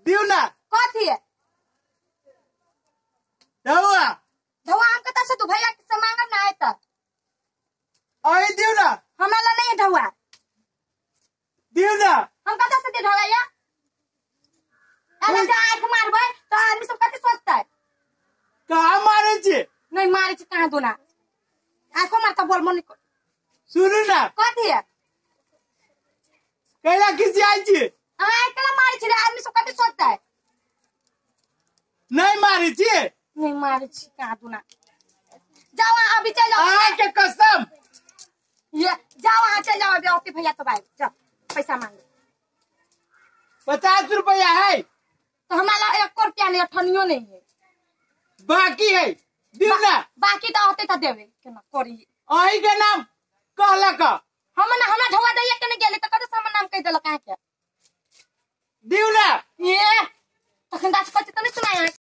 दिउ ना। कथी है? ढौआ। ढौआ हम कतऽ से तू भैया से मांगब ना आय तऽ। अहीं दिउ ना। हमरा लग नहीं है ढौआ। दिउ ना। हम कतऽ से दे ढौआ या? अगर जे आँखि मारबै तऽ आदमी सब कथी सोचतै? कहाँ मारै छी? नहीं मारै छी कहाँ दूना। आँखो मारता बोल मन। सुनू ना। कथी है? कैला खिसियाइ छी? अहाँ आँखि केना मारै छी रे? आदमी सब कथी सोचतै? नहीं मारै छी? नहीं मारै छी कहाँ दूना। जाओ अहाँ अभी चलि जाओ। अहाँके कसम। ये जाओ अहाँ चलि जाओ अभी औते भैया तो आबि जाओ पैसा मांगे। 50 रुपया है। तो हमारा 1 रुपया नहीं, अठनियो नहीं है। बाकी है दिउ ना। बाकी तो औते तो देबे केना करी। अहीं के नाम कहलक। हम ना हमरा ढौआ दैया के नहीं गेलै तऽ कतऽ से हमर नाम कहि देलक अहाँके? दिउ ना।